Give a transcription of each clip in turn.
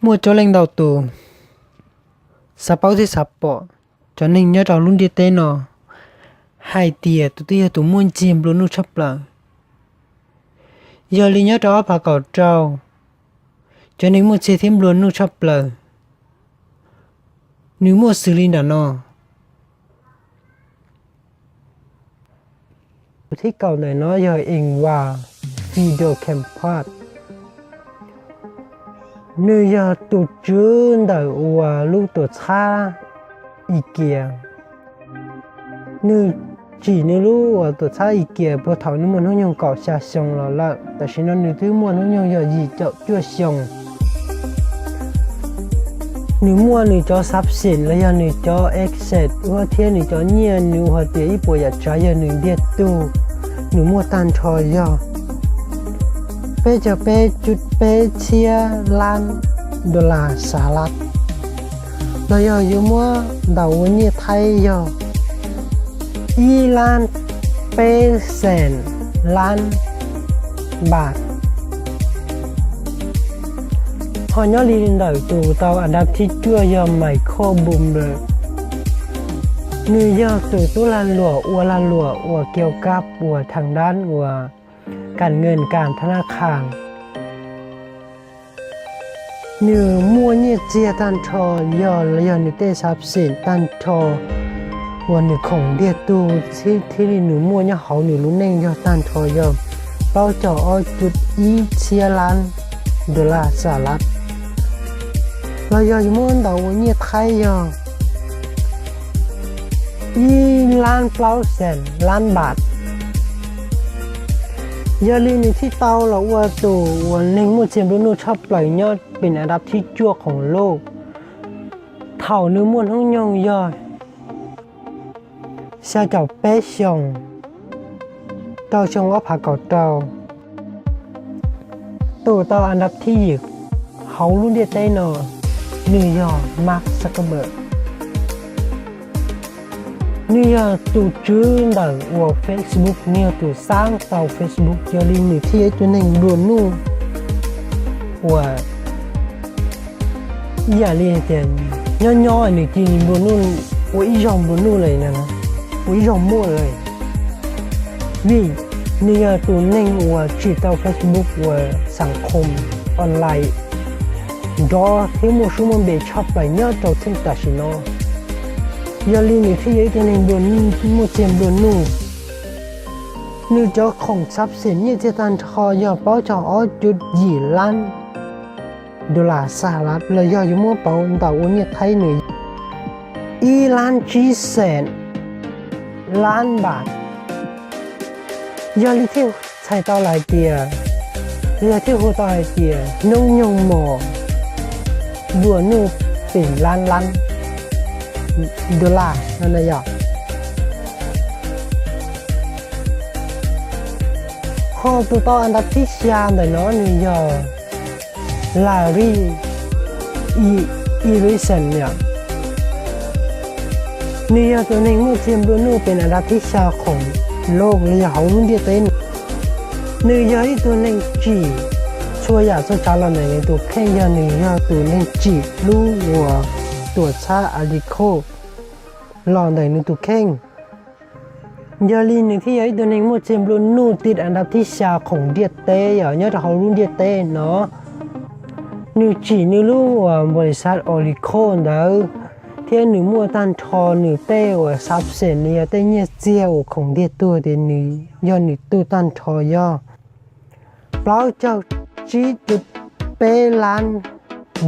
Muaj coob leej ntau tus xav paub thiab xav pom cov neeg nyob rau lub ntiaj teb no hais tias tus twg yog tus muaj ntxiag nplua nuj tshaj plaws. Yog li nyob rau ob phav kaum rau, cov neeg muaj ntxiag thiab nplua nuj tshaj plaws nws muaj xws li nram no. Tus thib kaum ntawm no yog Ingvar Fidor Kempthorne. Nws yog tus tswv ntawm uas lub tuam txhab Ikea. Nws tsim nws lub uas tuam txhab Ikea puag thaum nws muaj hnub nyoog kaum xya xyoo los lawm, tam sim no nws twb muaj hnub nyoog yog yim caum cuaj xyoo. Nws muaj nws cov xab xeem los yog nws cov asset ua thiab nws cov nyiaj nws ua hais tias ib puas yam tsav yog nws ntiag tug, nws muaj tag nrho yog peb caug peb cuj peb txhiab lab dollar Xahalas, los yog yuav muab ntaus ua nyiaj Thaib yog ib lab peb xees lab npas. Ho nyob li ntawm tus tau an dab thib cuaj yog Michael Bloomberg. Nws yog tus tub lag luam ua lag luam uas kiau kab uas thaj dab uas kas nkees kas thab nab qhas. Nws muaj nyiaj txiag tag nrho yog los yog nws tej xab xeem tag nrho uas nws khoom ntiag tug thiab li nws muaj nyob hauv nws lub neej yog tag nrho yog plaub caug ob cuj ib txhiab lab dollar Xahalas, los yog yuav muab ntaus ua nyiaj Thaib yog ib lab plaub xees lab npas. Yog li nws thiaj tau los ua tus uas neeg muaj txiag nplua nuj tshaj plaws nyob pem an dab thib cuaj khoom loj thaum nws muaj hnub nyoog yog xya caum peb xyoos rau xyoo ob phav kaum rau. Tus tau an dab thib yim hauv lub ntiaj teb no nws yog Mark Zuckerberg. Nws yog tus tswv ntawm uas Facebook, nws yog tus xab tau Facebook, yog li nws thiaj yog ib tug neeg nplua nuj uas ib yam li tias nyob nyob nws cia li nplua nuj, ua ib zaug nplua nuj lawm, ua ib zaug muaj lawm. Vim nws yog tus neeg uas tsim tau Facebook uas xav khoom online nrov thiab muaj suab muaj npe tshaj plaws nyob rau txheej tam sim no. Yog li nws thiaj yog ib tug neeg nplua nuj, muaj txiag nplua nuj. Nws cov khoom xab xeem nyiaj txiag tag nrho yog plaub caug ob cuj yim lab dollar Xahalas, los yog yuav muab pauv ntaus ua nyiaj Thaib nws ib lab tsib xees lab npas. Yog li thiaj txhais tau los hais tias, yog thiaj hu tau hais tias noob nyoog mos nplua nuj pem lab lab dollar no na yom. Ho tus tau an dab thib xya ntawm no nws yog Larry Ellison yom. Nws yog tus neeg muaj txiag nplua nuj pem an dab thib xya khoom loj los yog hauv lub ntiaj teb no. Nws yog ib tug neeg tsim txhua yam txhua tsav los ntawm nws tus kheej, yog nws yog tus neeg tsim lub uas tuam txhab Alico los ntawm nws tus kheej. Yog li nws thiaj yog ib tug neeg muaj txiag nplua nuj ti an dab thib xya khoom ntiaj teb yom, nyob rau hauv lub ntiaj teb no. Nws tsim nws lub uas npaus li xav Alico ntawd, thiab nws muaj tag nrho nws tej uas xab xeem los yog tej nyiaj txiag uas khoom ntiag tug tias nws yog nws tug tag nrho yog plaub caug tsib cuj peb lab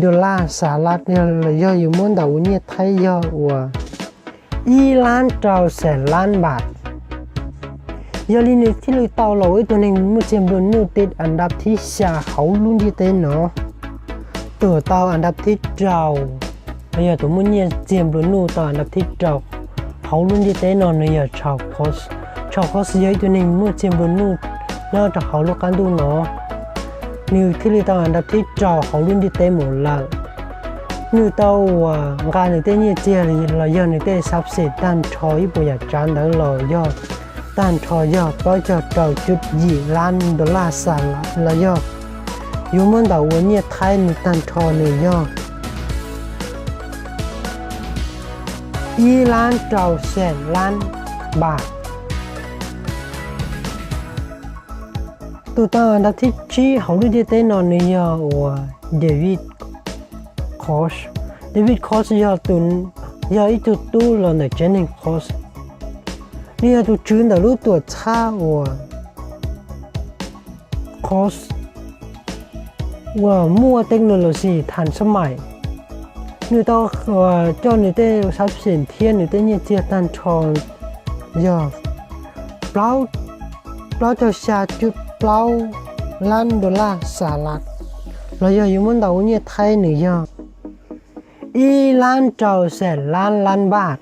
dollar Xahalas, los yog yuav muab ntaus ua nyiaj Thaib yog uas ib lab rau xees lab npas. Yog li nws thiaj li tau los ua ib tug neeg muaj txiag nplua nuj ti an dab thib xya hauv lub ntiaj teb no. Tus tau an dab thib rau, los yog tus muaj nyiaj txiag nplua nuj tau an dab thib rau hauv lub ntiaj teb no nws yog Charles Cox. Charles Cox yog ib tug neeg muaj txiag nplua nuj nyob rau hauv lub qab ntuj no. Nws thiaj li tau an dab thib rau hauv lub ntiaj teb mus lawm. Nws tau uas nqa nws tej nyiaj txiag los yog nws tej xab xeem tag nrho ib puas yam tsav ntawd los yog tag nrho yog plaub caug rau cuj yim lab dollar Xahalas, los yog Yuav muab ntawm uas nyiaj Thaib nws tag nrho nws yog ib lab rau xees lab npam. Tus tau nrab thib tsib hauv lub ntiaj teb no nws yog uas David Koch. David Koch yog tus, yog ib tug tub los ntawm tsev neeg Koch. Nws yog tus tswv ntawm lub tuam txhab uas Koch uas muaj technology thav xab maim. Nws tau coj nws tej xab xeem thiab nws tej nyiaj txiag tag nrho yog plaub caug xya cuj plaub lab dollar Xalas, los yog yuav muab ntawm uas nyiaj Thaib nws yog ib lab rau xees lab lab npam.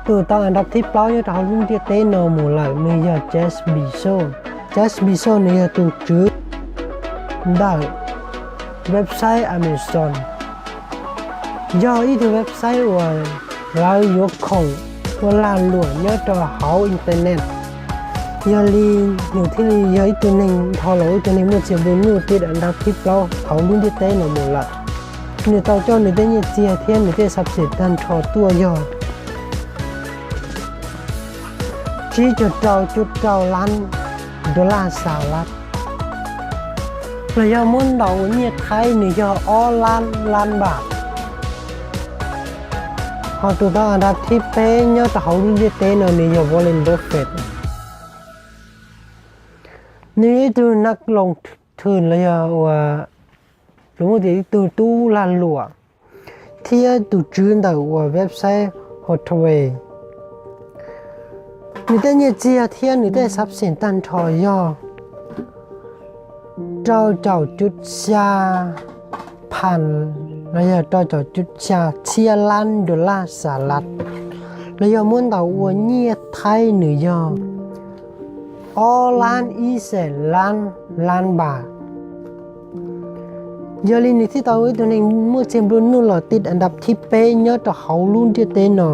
Tus tau nrab thib plaub nyob rau hauv lub ntiaj teb no mus lawm nws yog Jeff Bezos. Jeff Bezos nws yog tus tswv ntawm website Amazon, yog ib tug website uas lawv yuav khoom ua lag luam nyob rau hauv internet. Yog li nws thiaj li yog ib tug neeg nrho los ib tug neeg muaj txiag nplua nuj tiv nrab thib plaub hauv lub ntiaj teb no mus lawm. Nws tau coj nws tej nyiaj txiag thiab nws tej xab xeem tag nrho tuaj yog tsib caug rau cuj rau lab dollar Xalas, los yog muab ntawm uas nyiaj Thaib nws yog ob lab lab npam. Ho tus tau nrab thib peb nyob rau hauv lub ntiaj teb no nws yog Warren Buffett. Nws yog ib tug nas loos thwm los yog uas lus muaj tias ib tug tub lag luam thiab tus tswv ntawm uas website Hootsuite. Nws tej nyiaj txiag thiab nws tej xab xeem tag nrho yog rau caum cuj xya phan, los yog rau caum cuj xya txhiab lab dollar Xalas, los yog muab ntawm uas nyiaj Thaib nws yog ob lab ib xees lab lab npam. Yog li nws thiaj tau ib tug neeg muaj txiag nplua nuj los tiv nrab thib peb nyob rau hauv lub ntiaj teb no.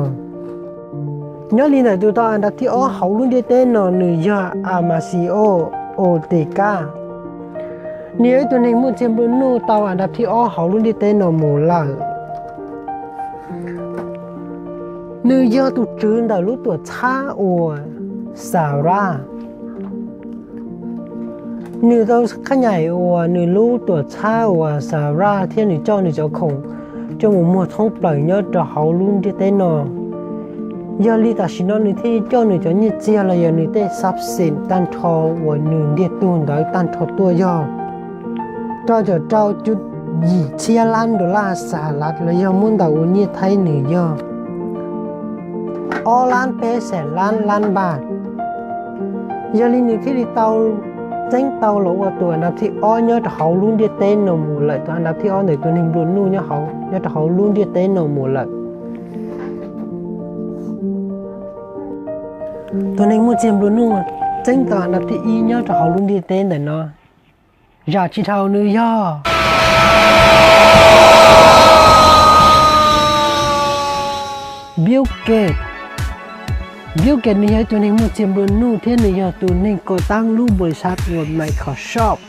Nyob li ntawm tus tau nrab thib ob hauv lub ntiaj teb no nws yog Amasio Ortega. Nws yog ib tug neeg muaj txiag nplua nuj tau nrab thib ob hauv lub ntiaj teb no mus lawm. Nws yog tus tswv ntawm lub tuam txhab uas Xalas. Nws tau qhab nyaim uas nws lub tuam txhab uas Xalas thiab nws coj nws cov khoom coj mus muag thoob plaws nyob rau hauv lub ntiaj teb no. Yog li tam sim no nws thiaj coj nws cov nyiaj txiag los yog nws tej xab xeem tag nrho uas nws ntiag tug ntawd tag nrho tuaj yog rau caum rau cuj yim txhiab lab dollar Xalas, los yog muab ntawm uas nyiaj Thaib nws yog ob lab peb xees lab lab npam. Yog li nws thiaj li tau txeeb tau los ua tus nrab thib ob nyob rau hauv lub ntiaj teb no mus lawm, tus nrab thib ob ntawm tus neeg nplua nuj nyob rau hauv lub ntiaj teb no mus lawm. Tus neeg muaj txiag nplua nuj txeeb tau nrab thib ib nyob rau hauv lub ntiaj teb ntawm no, zam tsis dhau nws yog Bill Gates. Bill Gates nws yog ib tug neeg muaj txiag nplua nuj thiab nws yog tus neeg kom taab lub npaus xav uas Microsoft.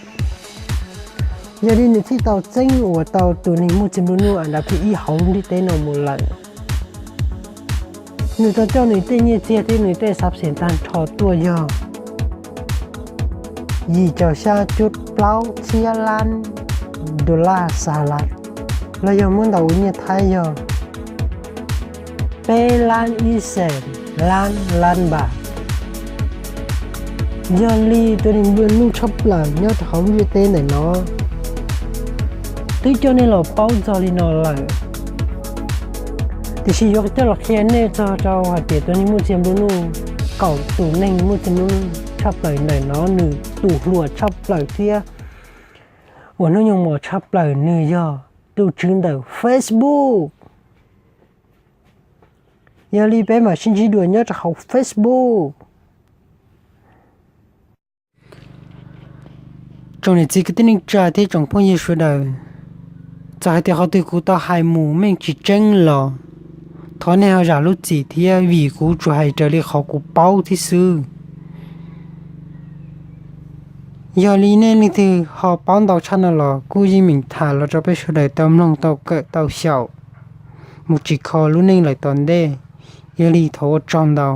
Yog li nws thiaj tau txeeb uas tau tus neeg muaj txiag nplua nuj nrab thib ib hauv lub ntiaj teb no mus lawm. Nws tau coj nws tej nyiaj txiag thiab nws tej xab xeem tag nrho tuaj yog yim caum xya cuj plaub txhiab lab dollar Xalas, los yog muab ntawm uas nyiaj Thaib yog peb lab ib xees lab lab npam. Yog li tus neeg nplua nuj tshaj plaws nyob rau hauv lub ntiaj teb ntawm no twb coj nej los paub txog li no lawm, tiam sis yuav coj los qhia nej txog rau hais tias tus neeg muaj txiag nplua nuj, kaum tus neeg muaj txiag nplua nuj tshaj plaws ntawm no nws tus hluas tshaj plaws thiab uas hnub nyoog mos tshaj plaws nws yog tus tswv ntawm Facebook. Yog li peb mam sib ntsib dua nyob rau hauv Facebook. Tsoom niam txiv kwv tij neej tsa thiab tsoom phooj ywg sawv daws, txawm hais tias qhov twg kuv tau hais mus meej tsis tseeb los thov nej ho zam lub txim thiab, vim kuv tsuas hais raws li qhov kuv paub thiab xwb. Yog li nej leej twg ho paub ntau tshaj no los kuj yeej meem tham los rau peb sawv daws tau mloog tau kawm tau xyaum mus tsis kho lub neej lawm tom ntej. Yog li thov ua tsaug ntau.